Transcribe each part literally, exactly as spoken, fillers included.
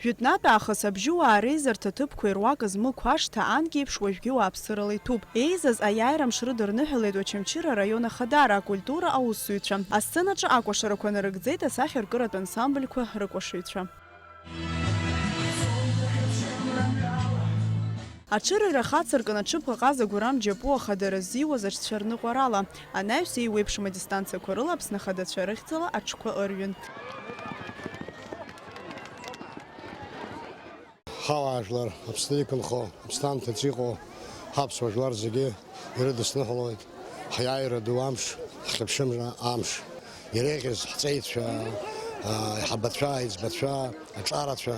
Жәытәнатә аахыс абжьыуаа реизарҭа ҭыԥқәа ируакыз Мықә ашҭа анкьеиԥш уажәгьы уааԥсырала иҭәуп. Еизаз аиааира мшы рыдырныҳәалеит Очамчыра араион ахадара акультура аусзуҩцәа. Асценаҿы акәашарақәа нарыгӡеит асахьаркыратә ансамбльқәа рыкәашаҩцәа. Аҽырыҩра хацыркын аҽыбӷаҟаза Гәырам Џьапуа ахадара ззиуаз аҽцәа рныҟәарала, анаҩс еиуеиԥшым адистанциақәа рыла Аԥсны ахадацәа рыхьӡала аҽқәа ырҩын. Ҳауаажәлар, Аԥсны иқәынхо, Аԥсны анҭыҵ иҟоу ҳаԥсуа жәлар зегьы ирыдысныҳәалоит ҳиааира ду амш, ҳхьыԥшымра амш. Иреиӷьыз ҳҵеицәа, а, аиҳабацәа, аиҵбацәа, аҿарацәа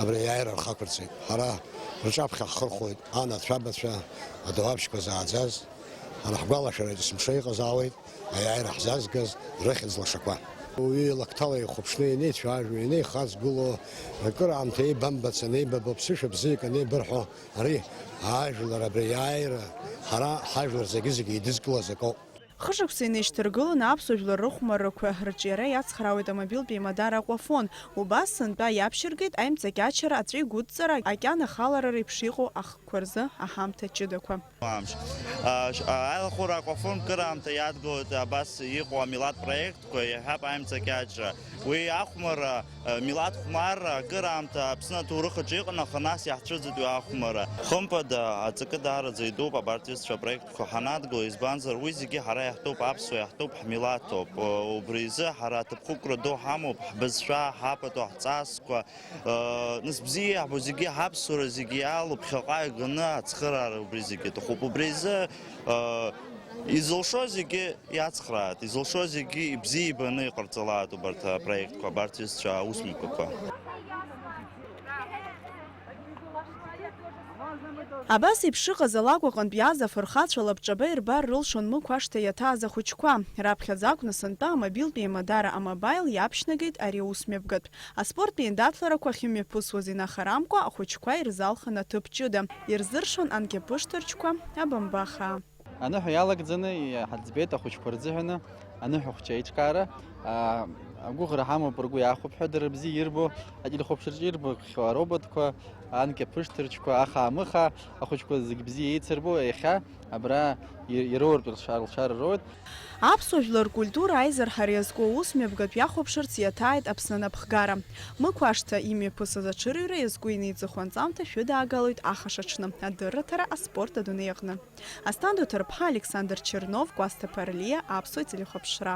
абри аиааира рхақәырҵеит. Ҳара рҿаԥхьа ҳхырхәоит анацәабацәа, адауаԥшьқәа зааӡаз. Ҳара ҳгәалашәараҿ есымша иҟазаауеит аиааира ҳзазгаз рыхьӡ лашақәа. Уаҩы лакҭала ихәаԥшны ианеицәажәо, ианеихаҵгыло, акыраамҭа еибамбац анеибабо, ԥсышәа бзиак анеибырҳәо, ари ажәлар абри аиааира ҳара ҳажәлар зегьы-зегьы идызкылаз акоуп. Хышықәса инеишьҭаргыланы аԥсуа жәлар рыхәмаррақәа рҿиара иацхраауеит амобилтә еимадара Аҟәафон. Убас сынтәа иаԥшьыргеит аимҵакьачара, аҵәеигәыдҵара, акьана ахалара реиԥш иҟоу ахкқәа рзы аҳамҭа ҷыдақәа. Амш. А, ш-, а, аилахәыра Аҟәафон кыраамҭа иадгылоит абас иҟоу амилаҭ проектқәа, иаҳҳәап, аимҵакьачара. Уи ахәмарра, а, милаҭ хәмарра акыраамҭа Аԥсны аҭоурых аҿы иҟан, аха нас иаҳцәыӡит уи ахәмарра. Хымԥада, аҵакы даараӡа итәуп абарҭ ҩызцәа апроект Ҳанадгыло, избанзар, уи зегьы ҳара иаҳтәуп, аԥсуа иаҳтәуп, ҳмилаҭоуп. Убри изы ҳара аҭыԥхықәра ду ҳамоуп, ҳбызшәа, ҳапату, ҳҵасқәа, нас бзиа иаҳбо зегьы, ҳаԥсуара зегьы иалоу ԥхьаҟа иганы ацхыраара убри зегьы аҭахуп. Убри изы, изылшо зегьы иацхраат, изылшо зегьы ибзиа ибаны иҟарҵалаат убарҭ апроектқәа, абарҭ ҩызцәа аусмҩаԥгақәа. Абас еиԥш шыҟаз алакә аҟынтә иааз афырхацәа лабҿаба ирбар рылшон Мықә ашҭа иаҭааз ахәыҷқәа. Раԥхьаӡа акәны сынтәа амобилтә еимадара амобаил иаԥшьнагеит ари аусмҩаԥгатә. Аспорттә еиндаҭларақәа ахьымҩаԥысуаз инахарамкәа, ахәыҷқәа ирзалхын аҭыԥ ҷыда. Ирзыршон анкьаԥышҭырчқәа, абамба хаа. Аныҳәа иалагӡаны иҳаӡбеит ахәыҷқәа рзыҳәаны аныҳәахәҷы аиҿкаара. Аа, агәыӷра ҳамоуп ргәы иахәап ҳәа, дара бзиа ирбо, ателехәаԥшраҿ ирбахьоу ароботқәа, анкьаԥышҭырчқәа, ахаа-мыхаа, ахәыҷқәа зегь бзиа еицырбо, иахьа абра и-, ироуртә рылшара, рылшара роуеит. Аԥсуа жәлар ркультура аизырҳара иазку аусмҩаԥгатә иахәаԥшырц иаҭааит Аԥсны анапхгара. Мықә ашҭа имҩаԥысыз аҽырҩра иазку инеиҵыху анҵамҭа шәыдаагалоит ахаш аҽны, адырраҭара аспорт адунеи аҟны. Асҭанда Ҭарԥҳа, Александр Чернов, Кәасҭа Ԥарлиа, Аԥсуа телехәаԥшра.